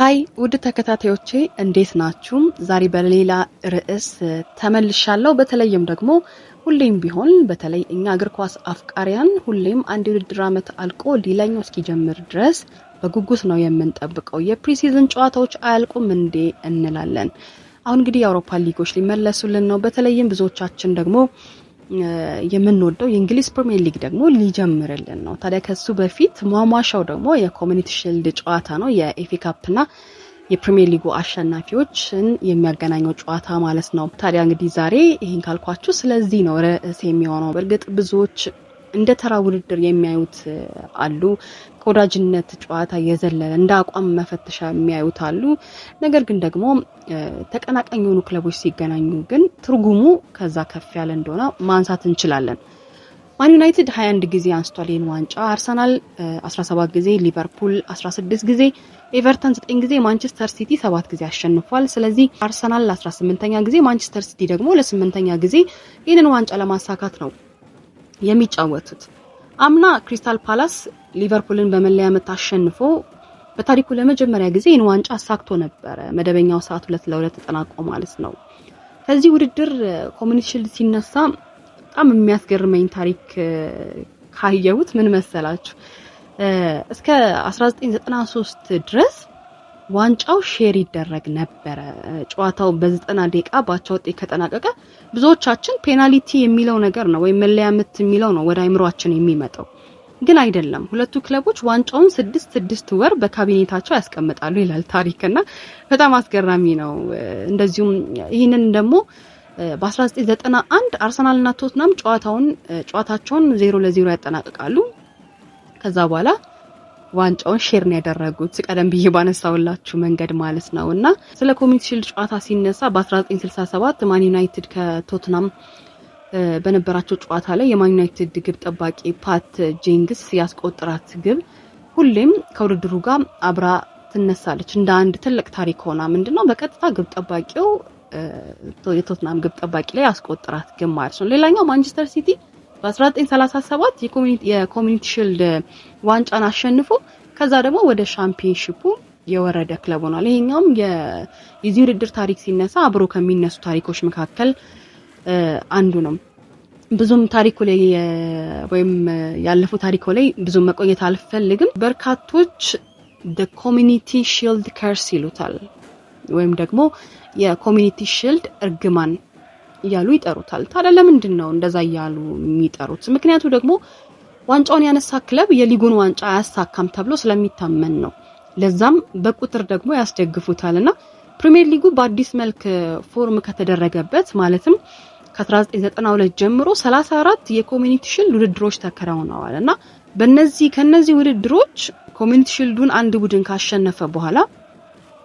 Hi ውድ ተከታታዮቼ፣ እንዴት ናችሁ? ዛሬ በሌላ ርዕስ ተመልሻለሁ። በተለይም ደግሞ ሁሌም ቢሆን በተለይ እኛ እግር ኳስ አፍቃሪያን ሁሌም አንድ የውድድር ዓመት አልቆ ሌላኛው እስኪጀምር ድረስ በጉጉት ነው የምንጠብቀው። የ pre-season ጨዋታዎች አያልቁም እንዴ እንላለን። አሁን እንግዲህ የአውሮፓ ሊጎች ሊመለሱልን ነው። በተለይም ብዙዎቻችን ደግሞ የምንወደው የእንግሊዝ ፕሪሚየር ሊግ ደግሞ ሊጀምርልን ነው። ታዲያ ከሱ በፊት ሟሟሻው ደግሞ የ Community Shield ጨዋታ ነው። የ FA Cup ና የፕሪሚየር ሊጉ አሸናፊዎችን የሚያገናኘው ጨዋታ ማለት ነው። ታዲያ እንግዲህ ዛሬ ይህን ካልኳችሁ ስለዚህ ነው ርዕስ የሚሆነው። በእርግጥ ብዙዎች እንደ ተራ ውድድር የሚያዩት አሉ። ከወዳጅነት ጨዋታ የዘለለ እንደ አቋም መፈተሻ የሚያዩት አሉ። ነገር ግን ደግሞ ተቀናቃኝ የሆኑ ክለቦች ሲገናኙ ግን ትርጉሙ ከዛ ከፍ ያለ እንደሆነ ማንሳት እንችላለን። ማን ዩናይትድ 21 ጊዜ አንስቷል ይህን ዋንጫ። አርሰናል 17 ጊዜ፣ ሊቨርፑል 16 ጊዜ፣ ኤቨርተን 9 ጊዜ፣ ማንቸስተር ሲቲ 7 ጊዜ አሸንፏል። ስለዚህ አርሰናል ለ18ኛ ጊዜ፣ ማንቸስተር ሲቲ ደግሞ ለስምንተኛ ጊዜ ይህንን ዋንጫ ለማሳካት ነው የሚጫወቱት። አምና ክሪስታል ፓላስ ሊቨርፑልን በመለያ ምት አሸንፎ በታሪኩ ለመጀመሪያ ጊዜ ይህን ዋንጫ አሳክቶ ነበረ። መደበኛው ሰዓት 2-2 ተጠናቆ ማለት ነው። ከዚህ ውድድር Community Shield ሲነሳ በጣም የሚያስገርመኝ ታሪክ ካየሁት ምን መሰላችሁ? እስከ 1993 ድረስ ዋንጫው share ይደረግ ነበረ። ጨዋታው በ90 ደቂቃ በአቻ ውጤት ከተጠናቀቀ ብዙዎቻችን ፔናልቲ የሚለው ነገር ነው ወይም መለያ ምት የሚለው ነው ወደ አይምሯችን የሚመጣው፣ ግን አይደለም። ሁለቱ ክለቦች ዋንጫውን ስድስት ስድስት ወር በካቢኔታቸው ያስቀምጣሉ ይላል ታሪክና በጣም አስገራሚ ነው። እንደዚሁም ይህንን ደግሞ በ1991 አርሰናልና ቶትናም ጨዋታቸውን 0-0 ያጠናቅቃሉ። ከዛ በኋላ ዋንጫውን share ነው ያደረጉት፣ ቀደም ብዬ ባነሳውላችሁ መንገድ ማለት ነው። እና ስለ Community Shield ጨዋታ ሲነሳ በ1967 ማን ዩናይትድ ከቶትናም በነበራቸው ጨዋታ ላይ የማን ዩናይትድ ግብ ጠባቂ ፓት ጄንግስ ያስቆጠራት ግብ ሁሌም ከውድድሩ ጋር አብራ ትነሳለች እንደ አንድ ትልቅ ታሪክ ሆና። ምንድነው? በቀጥታ ግብ ጠባቂው የቶትናም ግብ ጠባቂ ላይ ያስቆጠራት ግብ ማለት ነው። ሌላኛው ማንቸስተር ሲቲ በ1937 የ Community Shield ዋንጫን አሸንፎ ከዛ ደግሞ ወደ ሻምፒዮንሺፑ የወረደ ክለብ ሆኗል። ይሄኛውም የዚህ ውድድር ታሪክ ሲነሳ አብሮ ከሚነሱ ታሪኮች መካከል አንዱ ነው። ብዙም ታሪኩ ላይ ወይም ያለፉ ታሪኩ ላይ ብዙም መቆየት አልፈልግም። በርካቶች the Community Shield curse ይሉታል ወይም ደግሞ የ Community Shield እርግማን እያሉ ይጠሩታል። ታዲያ ለምንድን ነው እንደዛ እያሉ የሚጠሩት? ምክንያቱ ደግሞ ዋንጫውን ያነሳ ክለብ የሊጉን ዋንጫ አያሳካም ተብሎ ስለሚታመን ነው። ለዛም በቁጥር ደግሞ ያስደግፉታል። እና ፕሪሚየር ሊጉ በአዲስ መልክ form ከተደረገበት ማለትም ከ1992 ጀምሮ 34 የ Community Shield ውድድሮች ተከናውነዋል። እና ከነዚህ ውድድሮች Community Shield ኡን አንድ ቡድን ካሸነፈ በኋላ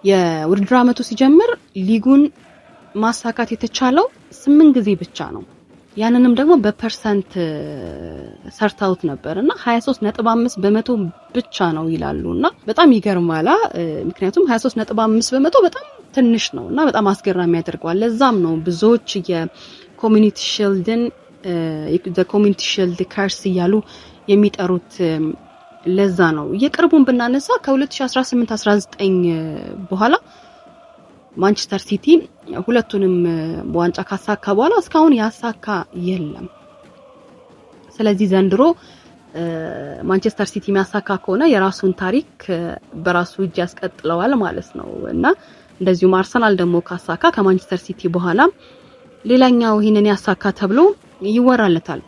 የውድድር ዓመቱ ሲጀምር ሊጉን ማሳካት የተቻለው 8 ጊዜ ብቻ ነው። ያንንም ደግሞ በ percent ሰርታውት ነበር እና 23.5% ብቻ ነው ይላሉ። እና በጣም ይገርማላ። ምክንያቱም 23.5% በጣም ትንሽ ነው እና በጣም አስገራሚ ያደርገዋል። ለዛም ነው ብዙዎች የ Community Shield ን Community Shield curse እያሉ የሚጠሩት ለዛ ነው። የቅርቡን ብናነሳ ከ2018-19 በኋላ ማንቸስተር ሲቲ ሁለቱንም ዋንጫ ካሳካ በኋላ እስካሁን ያሳካ የለም። ስለዚህ ዘንድሮ ማንቸስተር ሲቲ የሚያሳካ ከሆነ የራሱን ታሪክ በራሱ እጅ ያስቀጥለዋል ማለት ነው። እና እንደዚሁም አርሰናል ደግሞ ካሳካ ከማንቸስተር ሲቲ በኋላ ሌላኛው ይህንን ያሳካ ተብሎ ይወራለታል።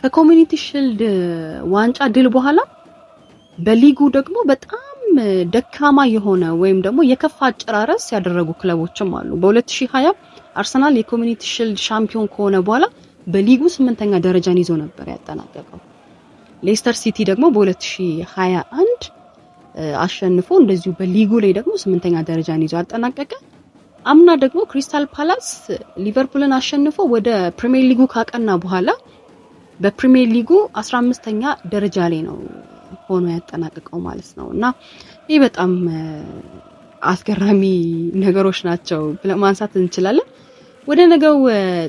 ከ Community Shield ዋንጫ ድል በኋላ በሊጉ ደግሞ በጣም ደካማ የሆነ ወይም ደግሞ የከፋ አጨራረስ ያደረጉ ክለቦችም አሉ። በ2020 አርሰናል የ Community Shield ሻምፒዮን ከሆነ በኋላ በሊጉ ስምንተኛ ደረጃን ይዞ ነበር ያጠናቀቀው። ሌስተር ሲቲ ደግሞ በ2021 አሸንፎ እንደዚሁ በሊጉ ላይ ደግሞ ስምንተኛ ደረጃን ይዞ አጠናቀቀ። አምና ደግሞ ክሪስታል ፓላስ ሊቨርፑልን አሸንፎ ወደ ፕሪሚየር ሊጉ ካቀና በኋላ በፕሪሚየር ሊጉ 15ኛ ደረጃ ላይ ነው ሆኖ ያጠናቀቀው ማለት ነው። እና ይህ በጣም አስገራሚ ነገሮች ናቸው ብለን ማንሳት እንችላለን። ወደ ነገው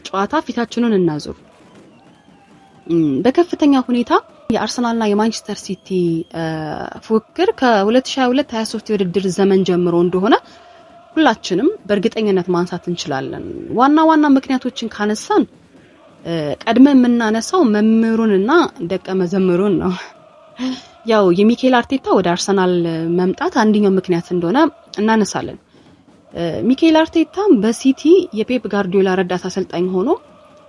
ጨዋታ ፊታችንን እናዙር። በከፍተኛ ሁኔታ የአርሰናልና የማንቸስተር ሲቲ ፉክክር ከ2022/23 የውድድር ዘመን ጀምሮ እንደሆነ ሁላችንም በእርግጠኝነት ማንሳት እንችላለን። ዋና ዋና ምክንያቶችን ካነሳን ቀድመ የምናነሳው መምህሩንና ደቀ መዘምሩን ነው። ያው የሚኬል አርቴታ ወደ አርሰናል መምጣት አንደኛው ምክንያት እንደሆነ እናነሳለን። ሚኬል አርቴታ በሲቲ የፔፕ ጋርዲዮላ ረዳት አሰልጣኝ ሆኖ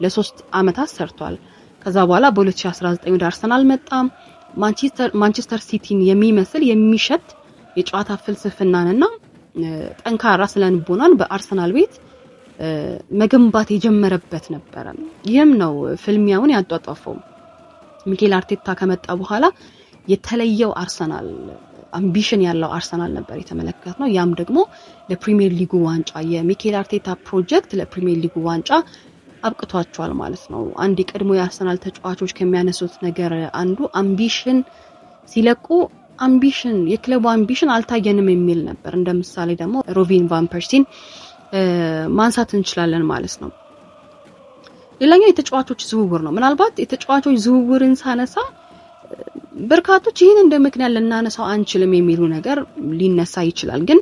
ለ3 ዓመታት ሰርቷል። ከዛ በኋላ በ2019 ወደ አርሰናል መጣ። ማንቸስተር ሲቲን የሚመስል የሚሸት የጨዋታ ፍልስፍናንና ጠንካራ ስነልቦናን በአርሰናል ቤት መገንባት የጀመረበት ነበረ። ይህም ነው ፍልሚያውን ያጧጧፈው። ሚኬል አርቴታ ከመጣ በኋላ የተለየው አርሰናል፣ ambition ያለው አርሰናል ነበር የተመለከትነው። ያም ደግሞ ለፕሪሚየር ሊጉ ዋንጫ፣ የሚኬል አርቴታ ፕሮጀክት ለፕሪሚየር ሊጉ ዋንጫ አብቅቷቸዋል ማለት ነው። አንድ የቀድሞ የአርሰናል ተጫዋቾች ከሚያነሱት ነገር አንዱ ambition ሲለቁ ambition የክለቡ ambition አልታየንም የሚል ነበር። እንደ ምሳሌ ደግሞ ሮቢን ቫን ፐርሲን ማንሳት እንችላለን ማለት ነው። ሌላኛው የተጫዋቾች ዝውውር ነው። ምናልባት የተጫዋቾች ዝውውርን ሳነሳ በርካቶች ይህን እንደ ምክንያት ልናነሳው አንችልም የሚሉ ነገር ሊነሳ ይችላል። ግን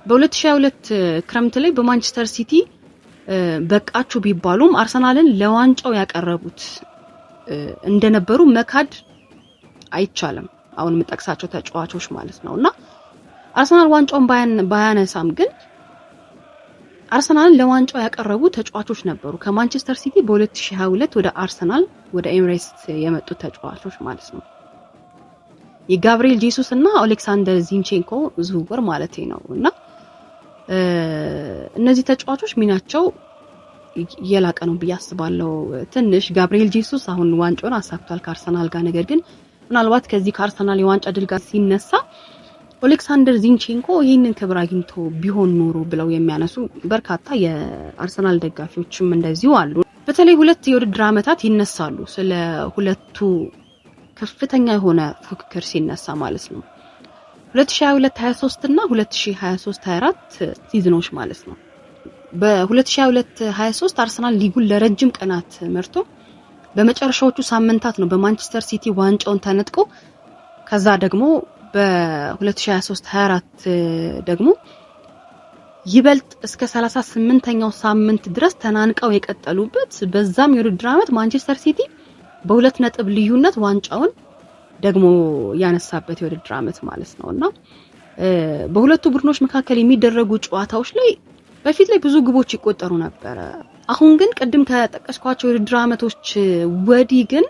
በ2022 ክረምት ላይ በማንቸስተር ሲቲ በቃችሁ ቢባሉም አርሰናልን ለዋንጫው ያቀረቡት እንደነበሩ መካድ አይቻልም። አሁን የምጠቅሳቸው ተጫዋቾች ማለት ነው። እና አርሰናል ዋንጫውን ባያነሳም ግን አርሰናልን ለዋንጫው ያቀረቡ ተጫዋቾች ነበሩ። ከማንቸስተር ሲቲ በ2022 ወደ አርሰናል ወደ ኤምሬትስ የመጡ ተጫዋቾች ማለት ነው። የጋብሪኤል ጄሱስ እና ኦሌክሳንደር ዚንቼንኮ ዝውውር ማለት ነው። እና እነዚህ ተጫዋቾች ሚናቸው የላቀ ነው ብዬ አስባለሁ። ትንሽ ጋብሪኤል ጄሱስ አሁን ዋንጫውን አሳክቷል ከአርሰናል ጋር። ነገር ግን ምናልባት ከዚህ ከአርሰናል የዋንጫ ድል ጋር ሲነሳ ኦሌክሳንደር ዚንቼንኮ ይህንን ክብር አግኝቶ ቢሆን ኖሮ ብለው የሚያነሱ በርካታ የአርሰናል ደጋፊዎችም እንደዚሁ አሉ። በተለይ ሁለት የውድድር ዓመታት ይነሳሉ፣ ስለ ሁለቱ ከፍተኛ የሆነ ፉክክር ሲነሳ ማለት ነው። 2022/23 እና 2023/24 season ኦች ማለት ነው። በ2022/23 አርሰናል ሊጉን ለረጅም ቀናት መርቶ በመጨረሻዎቹ ሳምንታት ነው በማንቸስተር ሲቲ ዋንጫውን ተነጥቆ፣ ከዛ ደግሞ በ2023/24 ደግሞ ይበልጥ እስከ 38ኛው ሳምንት ድረስ ተናንቀው የቀጠሉበት፣ በዛም የውድድር ዓመት ማንቸስተር ሲቲ በ2 ነጥብ ልዩነት ዋንጫውን ደግሞ ያነሳበት የውድድር ዓመት ማለት ነው። እና በሁለቱ ቡድኖች መካከል የሚደረጉ ጨዋታዎች ላይ በፊት ላይ ብዙ ግቦች ይቆጠሩ ነበረ። አሁን ግን ቅድም ከጠቀስኳቸው የውድድር ዓመቶች ወዲህ ግን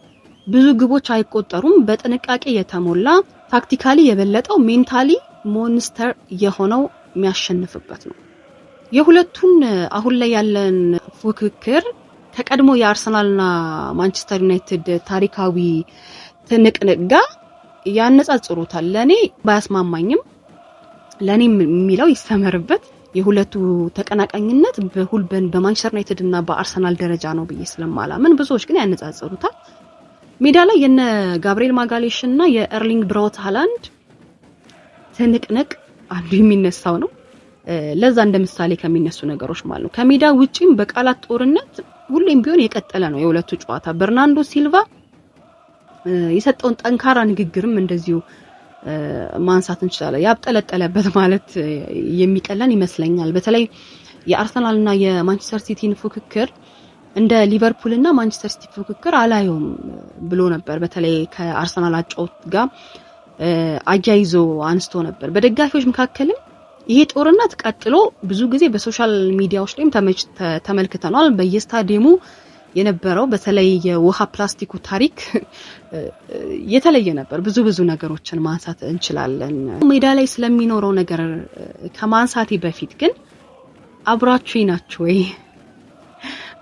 ብዙ ግቦች አይቆጠሩም። በጥንቃቄ የተሞላ፣ tactically የበለጠው፣ mentally monster የሆነው የሚያሸንፍበት ነው። የሁለቱን አሁን ላይ ያለን ፉክክር ከቀድሞ የአርሰናልና ማንቸስተር ዩናይትድ ታሪካዊ ትንቅንቅ ጋር ያነጻጽሩታል። ለእኔ ባያስማማኝም፣ ለእኔ የሚለው ይሰመርበት፣ የሁለቱ ተቀናቃኝነት በሁልበን በማንቸስተር ዩናይትድ እና በአርሰናል ደረጃ ነው ብዬ ስለማላምን ብዙዎች ግን ያነጻጽሩታል። ሜዳ ላይ የነ ጋብሪኤል ማጋሌሽ እና የኤርሊንግ ብራውት ሃላንድ ትንቅንቅ አንዱ የሚነሳው ነው። ለዛ እንደ ምሳሌ ከሚነሱ ነገሮች ማለት ነው። ከሜዳ ውጪም በቃላት ጦርነት ሁሌም ቢሆን የቀጠለ ነው የሁለቱ ጨዋታ። በርናንዶ ሲልቫ የሰጠውን ጠንካራ ንግግርም እንደዚሁ ማንሳት እንችላለን። ያብጠለጠለበት ማለት የሚቀለን ይመስለኛል። በተለይ የአርሰናልና የማንቸስተር ሲቲን ፉክክር እንደ ሊቨርፑል እና ማንቸስተር ሲቲ ፉክክር አላየውም ብሎ ነበር። በተለይ ከአርሰናል አጫወት ጋር አያይዞ አንስቶ ነበር። በደጋፊዎች መካከልም ይሄ ጦርነት ቀጥሎ ብዙ ጊዜ በ social media ዎች ላይም ተመልክተናል። በየስታዲየሙ የነበረው በተለይ የውሃ ፕላስቲኩ ታሪክ የተለየ ነበር። ብዙ ብዙ ነገሮችን ማንሳት እንችላለን። ሜዳ ላይ ስለሚኖረው ነገር ከማንሳቴ በፊት ግን አብራችሁ ናችሁ ወይ?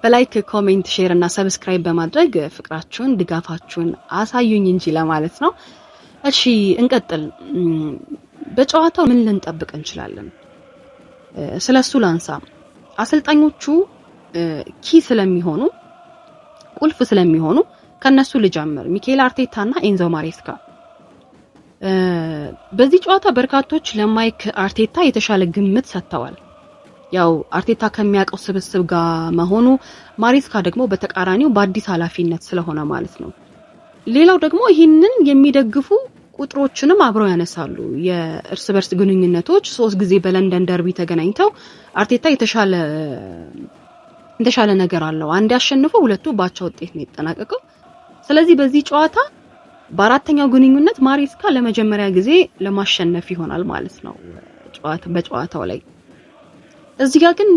በ like፣ comment፣ share እና subscribe በማድረግ ፍቅራችሁን፣ ድጋፋችሁን አሳዩኝ እንጂ ለማለት ነው። እሺ እንቀጥል። በጨዋታው ምን ልንጠብቅ እንችላለን? ስለሱ ላንሳ። አሰልጣኞቹ key ስለሚሆኑ፣ ቁልፍ ስለሚሆኑ ከነሱ ልጀምር። ሚኬል አርቴታ እና ኤንዞ ማሬስካ። በዚህ ጨዋታ በርካቶች ለማይክ አርቴታ የተሻለ ግምት ሰጥተዋል። ያው አርቴታ ከሚያውቀው ስብስብ ጋር መሆኑ፣ ማሬስካ ደግሞ በተቃራኒው በአዲስ ኃላፊነት ስለሆነ ማለት ነው። ሌላው ደግሞ ይህንን የሚደግፉ ቁጥሮችንም አብረው ያነሳሉ። የእርስ በርስ ግንኙነቶች 3 ጊዜ በለንደን ደርቢ ተገናኝተው አርቴታ የተሻለ ነገር አለው። አንድ ያሸንፈው፣ ሁለቱ በአቻ ውጤት ነው የተጠናቀቀው። ስለዚህ በዚህ ጨዋታ በአራተኛው ግንኙነት ማሬስካ ለመጀመሪያ ጊዜ ለማሸነፍ ይሆናል ማለት ነው በጨዋታው ላይ። እዚህ ጋር ግን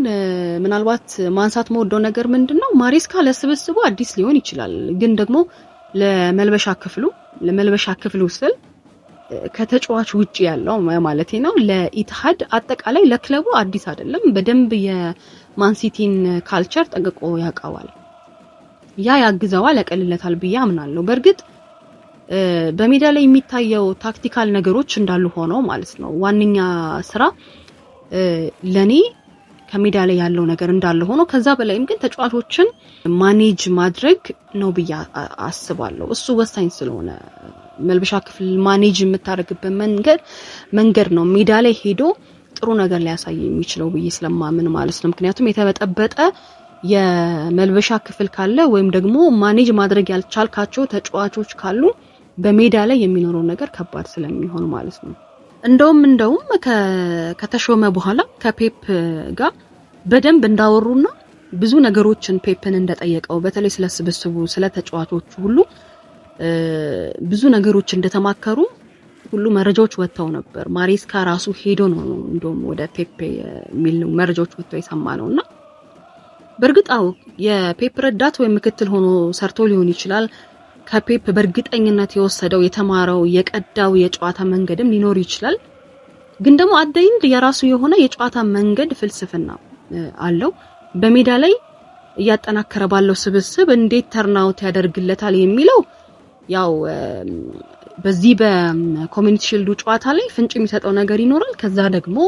ምናልባት ማንሳት መወደው ነገር ምንድነው፣ ማሬስካ ለስብስቡ አዲስ ሊሆን ይችላል፣ ግን ደግሞ ለመልበሻ ክፍሉ ስል ከተጫዋች ውጪ ያለው ማለት ነው፣ ለኢትሃድ አጠቃላይ ለክለቡ አዲስ አይደለም። በደንብ የማንሲቲን culture ጠንቅቆ ያውቀዋል። ያ ያግዘዋል፣ ያቀልለታል ብዬ አምናለሁ። በእርግጥ በሜዳ ላይ የሚታየው tactical ነገሮች እንዳሉ ሆነው ማለት ነው። ዋነኛ ስራ ለኔ ከሜዳ ላይ ያለው ነገር እንዳለ ሆኖ ከዛ በላይም ግን ተጫዋቾችን manage ማድረግ ነው ብዬ አስባለሁ። እሱ ወሳኝ ስለሆነ መልበሻ ክፍል manage የምታደርግበት መንገድ ነው ሜዳ ላይ ሄዶ ጥሩ ነገር ሊያሳይ የሚችለው ብዬ ስለማምን ማለት ነው። ምክንያቱም የተበጠበጠ የመልበሻ ክፍል ካለ ወይም ደግሞ manage ማድረግ ያልቻልካቸው ተጫዋቾች ካሉ በሜዳ ላይ የሚኖረው ነገር ከባድ ስለሚሆን ማለት ነው። እንደውም ከተሾመ በኋላ ከፔፕ ጋር በደንብ እንዳወሩና ብዙ ነገሮችን ፔፕን እንደጠየቀው፣ በተለይ ስለ ስብስቡ፣ ስለ ተጫዋቾቹ ሁሉ ብዙ ነገሮች እንደተማከሩ ሁሉ መረጃዎች ወጥተው ነበር። ማሬስካ ራሱ ሄዶ ነው እንደውም ወደ ፔፕ የሚል መረጃዎች ወጥተው የሰማ ነው። እና በእርግጥ አዎ የፔፕ ረዳት ወይም ምክትል ሆኖ ሰርቶ ሊሆን ይችላል። ከፔፕ በእርግጠኝነት የወሰደው፣ የተማረው፣ የቀዳው የጨዋታ መንገድም ሊኖር ይችላል። ግን ደግሞ at the end የራሱ የሆነ የጨዋታ መንገድ ፍልስፍና አለው። በሜዳ ላይ እያጠናከረ ባለው ስብስብ እንዴት turn out ያደርግለታል የሚለው ያው በዚህ በኮሚኒቲ ሺልዱ ጨዋታ ላይ ፍንጭ የሚሰጠው ነገር ይኖራል። ከዛ ደግሞ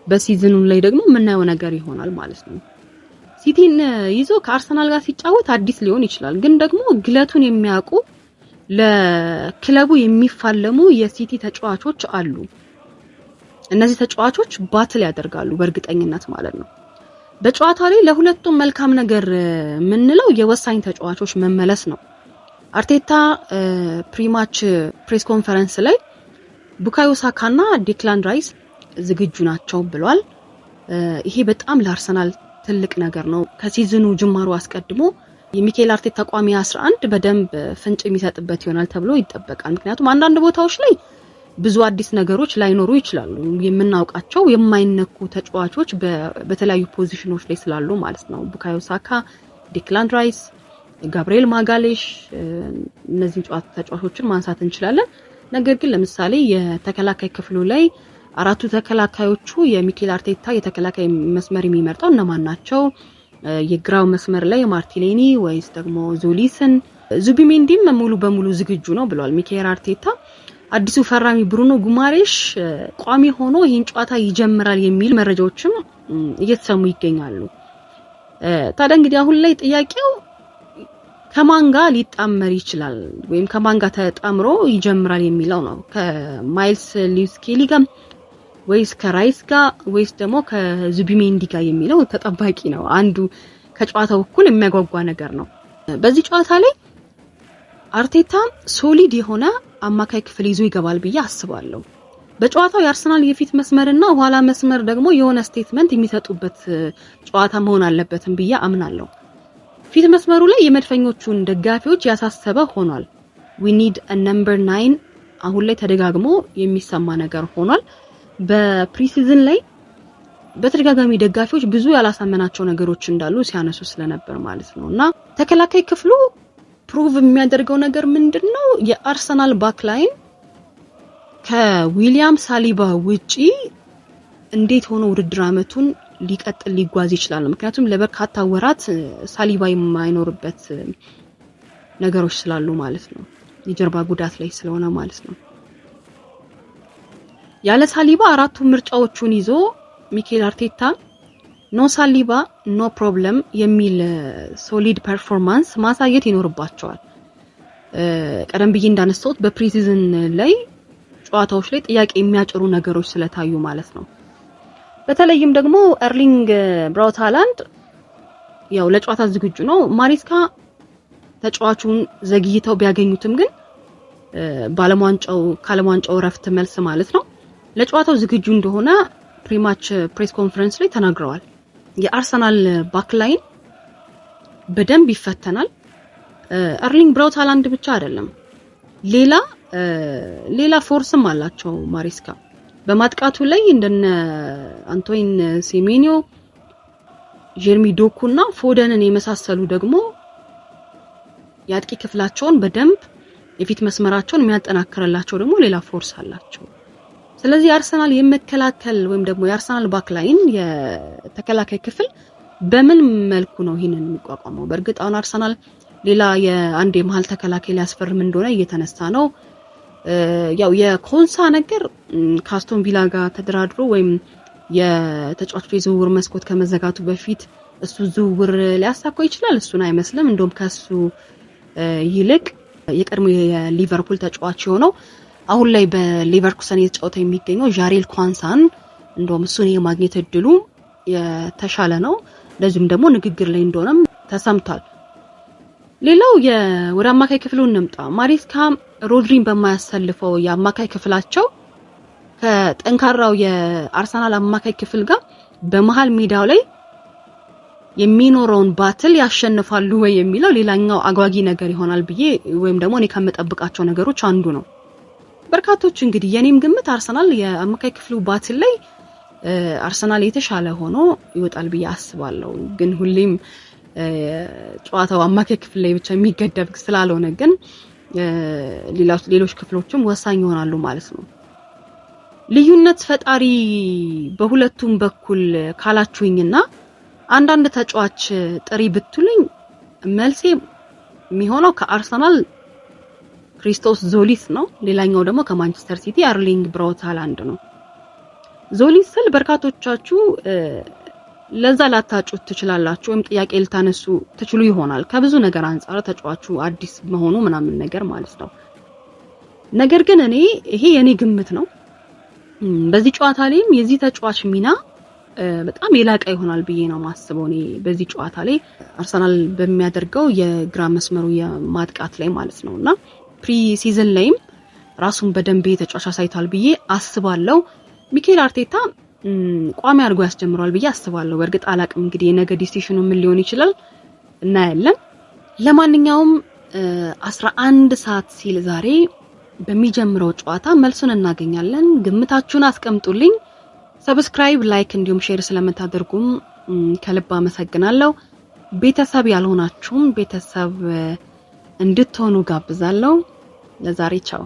በ season ኑ ላይ ደግሞ የምናየው ነገር ይሆናል ማለት ነው። ሲቲን ይዞ ከአርሰናል ጋር ሲጫወት አዲስ ሊሆን ይችላል፣ ግን ደግሞ ግለቱን የሚያውቁ፣ ለክለቡ የሚፋለሙ የሲቲ ተጫዋቾች አሉ። እነዚህ ተጫዋቾች battle ያደርጋሉ በእርግጠኝነት ማለት ነው። በጨዋታ ላይ ለሁለቱም መልካም ነገር የምንለው የወሳኝ ተጫዋቾች መመለስ ነው። አርቴታ pre-match press conference ላይ ቡካዮ ሳካና ዴክላን ራይስ ዝግጁ ናቸው ብሏል። ይሄ በጣም ለአርሰናል ትልቅ ነገር ነው። ከ season ኑ ጅማሮ አስቀድሞ የሚኬል አርቴታ ቋሚ 11 በደንብ ፍንጭ የሚሰጥበት ይሆናል ተብሎ ይጠበቃል። ምክንያቱም አንዳንድ ቦታዎች ላይ ብዙ አዲስ ነገሮች ላይኖሩ ይችላሉ። የምናውቃቸው የማይነኩ ተጫዋቾች በተለያዩ ፖዚሽኖች ላይ ስላሉ ማለት ነው። ቡካዮ ሳካ፣ ዴክላን ራይስ፣ ጋብሪኤል ማጋሌሽ፣ እነዚህን ተጫዋቾችን ማንሳት እንችላለን። ነገር ግን ለምሳሌ የተከላካይ ክፍሉ ላይ አራቱ ተከላካዮቹ የሚኬል አርቴታ የተከላካይ መስመር የሚመርጠው እነማን ናቸው? የግራው መስመር ላይ ማርቲኔሊ ወይስ ደግሞ ዙሊስን? ዙቢሜንዲም ሙሉ በሙሉ ዝግጁ ነው ብሏል ሚኬል አርቴታ። አዲሱ ፈራሚ ብሩኖ ጉማሬሽ ቋሚ ሆኖ ይህን ጨዋታ ይጀምራል የሚል መረጃዎችም እየተሰሙ ይገኛሉ። ታዲያ እንግዲህ አሁን ላይ ጥያቄው ከማን ጋር ሊጣመር ይችላል ወይም ከማን ጋር ተጣምሮ ይጀምራል የሚለው ነው። ከማይልስ ሊዊስ ስኬሊ ጋር ወይስ ከራይስ ጋር ወይስ ደግሞ ከዙቢሜንዲ ጋር የሚለው ተጠባቂ ነው። አንዱ ከጨዋታው እኩል የሚያጓጓ ነገር ነው። በዚህ ጨዋታ ላይ አርቴታ solid የሆነ አማካይ ክፍል ይዞ ይገባል ብዬ አስባለሁ። በጨዋታው የአርሰናል የፊት መስመርና ኋላ መስመር ደግሞ የሆነ statement የሚሰጡበት ጨዋታ መሆን አለበትም ብዬ አምናለሁ። ፊት መስመሩ ላይ የመድፈኞቹን ደጋፊዎች ያሳሰበ ሆኗል። "We need number 9" አሁን ላይ ተደጋግሞ የሚሰማ ነገር ሆኗል። በ pre-season ላይ በተደጋጋሚ ደጋፊዎች ብዙ ያላሳመናቸው ነገሮች እንዳሉ ሲያነሱ ስለነበር ማለት ነው። እና ተከላካይ ክፍሉ prove የሚያደርገው ነገር ምንድን ነው? የአርሰናል backline ከዊሊያም ሳሊባ ውጪ እንዴት ሆኖ ውድድር አመቱን ሊቀጥል ሊጓዝ ይችላል? ምክንያቱም ለበርካታ ወራት ሳሊባ የማይኖርበት ነገሮች ስላሉ ማለት ነው። የጀርባ ጉዳት ላይ ስለሆነ ማለት ነው። ያለ ሳሊባ አራቱ ምርጫዎቹን ይዞ ሚኬል አርቴታ "No ሳሊባ no problem" የሚል solid performance ማሳየት ይኖርባቸዋል። ቀደም ብዬ እንዳነሳሁት በ pre-season ላይ ጨዋታዎች ላይ ጥያቄ የሚያጭሩ ነገሮች ስለታዩ ማለት ነው። በተለይም ደግሞ ኤርሊንግ ብራውት ሃላንድ ያው ለጨዋታ ዝግጁ ነው። ማሪስካ ተጫዋቹን ዘግይተው ቢያገኙትም ግን በዓለም ዋንጫው ከዓለም ዋንጫው እረፍት መልስ ማለት ነው ለጨዋታው ዝግጁ እንደሆነ pre-match press conference ላይ ተናግረዋል። የአርሰናል backline በደንብ ይፈተናል። ኤርሊንግ ብራውት ሃላንድ ብቻ አይደለም፣ ሌላ force ም አላቸው ማሬስካ በማጥቃቱ ላይ እንደነ አንቶይን ሴሜኒዮ፣ ጀርሚ ዶኩ እና ፎደንን የመሳሰሉ ደግሞ የአጥቂ ክፍላቸውን በደንብ የፊት መስመራቸውን የሚያጠናክርላቸው ደግሞ ሌላ force አላቸው። ስለዚህ የአርሰናል የመከላከል ወይም ደግሞ የአርሰናል backline የተከላካይ ክፍል በምን መልኩ ነው ይህንን የሚቋቋመው? በእርግጥ አሁን አርሰናል ሌላ የአንድ የመሀል ተከላካይ ሊያስፈርም እንደሆነ እየተነሳ ነው። ያው የኮንሳ ነገር ከአስቶን ቪላ ጋር ተደራድሮ ወይም የተጫዋቾች የዝውውር መስኮት ከመዘጋቱ በፊት እሱ ዝውውር ሊያሳካው ይችላል። እሱን አይመስልም። እንደውም ከሱ ይልቅ የቀድሞ የሊቨርፑል ተጫዋች የሆነው አሁን ላይ በሌቨርኩሰን እየተጫወተ የሚገኘው ዣሬል ኳንሳን እንደውም እሱን የማግኘት እድሉ የተሻለ ነው። እንደዚሁም ደግሞ ንግግር ላይ እንደሆነም ተሰምቷል። ሌላው ወደ አማካይ ክፍሉ እንምጣ። ማሬስካ ሮድሪን በማያሰልፈው የአማካይ ክፍላቸው ከጠንካራው የአርሰናል አማካይ ክፍል ጋር በመሃል ሜዳው ላይ የሚኖረውን battle ያሸንፋሉ ወይ የሚለው ሌላኛው አጓጊ ነገር ይሆናል ብዬ ወይም ደግሞ እኔ ከምጠብቃቸው ነገሮች አንዱ ነው። በርካቶች እንግዲህ የኔም ግምት አርሰናል የአማካይ ክፍሉ battle ላይ አርሰናል የተሻለ ሆኖ ይወጣል ብዬ አስባለሁ። ግን ሁሌም ጨዋታው አማካይ ክፍል ላይ ብቻ የሚገደብ ስላልሆነ ግን ሌሎች ክፍሎችም ወሳኝ ይሆናሉ ማለት ነው። ልዩነት ፈጣሪ በሁለቱም በኩል ካላችሁኝና አንዳንድ ተጫዋች ጥሪ ብትሉኝ መልሴ የሚሆነው ከአርሰናል ክሪስቶስ ዞሊስ ነው። ሌላኛው ደግሞ ከማንቸስተር ሲቲ ኤርሊንግ ብራውት ሃላንድ ነው። ዞሊስ ስል በርካቶቻችሁ ለዛ ላታጩት ትችላላችሁ፣ ወይም ጥያቄ ልታነሱ ትችሉ ይሆናል። ከብዙ ነገር አንጻር ተጫዋቹ አዲስ መሆኑ ምናምን ነገር ማለት ነው። ነገር ግን እኔ ይሄ የኔ ግምት ነው። በዚህ ጨዋታ ላይም የዚህ ተጫዋች ሚና በጣም የላቀ ይሆናል ብዬ ነው የማስበው። እኔ በዚህ ጨዋታ ላይ አርሰናል በሚያደርገው የግራ መስመሩ የማጥቃት ላይ ማለት ነው እና pre season ላይም ራሱን በደንብ ተጫዋች አሳይቷል ብዬ አስባለሁ። ሚኬል አርቴታ ቋሚ አድርጎ ያስጀምረዋል ብዬ አስባለሁ። በእርግጥ አላቅም እንግዲህ የነገ decision ኑ ምን ሊሆን ይችላል እናያለን። ለማንኛውም 11 ሰዓት ሲል ዛሬ በሚጀምረው ጨዋታ መልሱን እናገኛለን። ግምታችሁን አስቀምጡልኝ። subscribe፣ like እንዲሁም share ስለምታደርጉም ከልብ አመሰግናለሁ። ቤተሰብ ያልሆናችሁም ቤተሰብ እንድትሆኑ ጋብዛለሁ። ለዛሬ ቻው።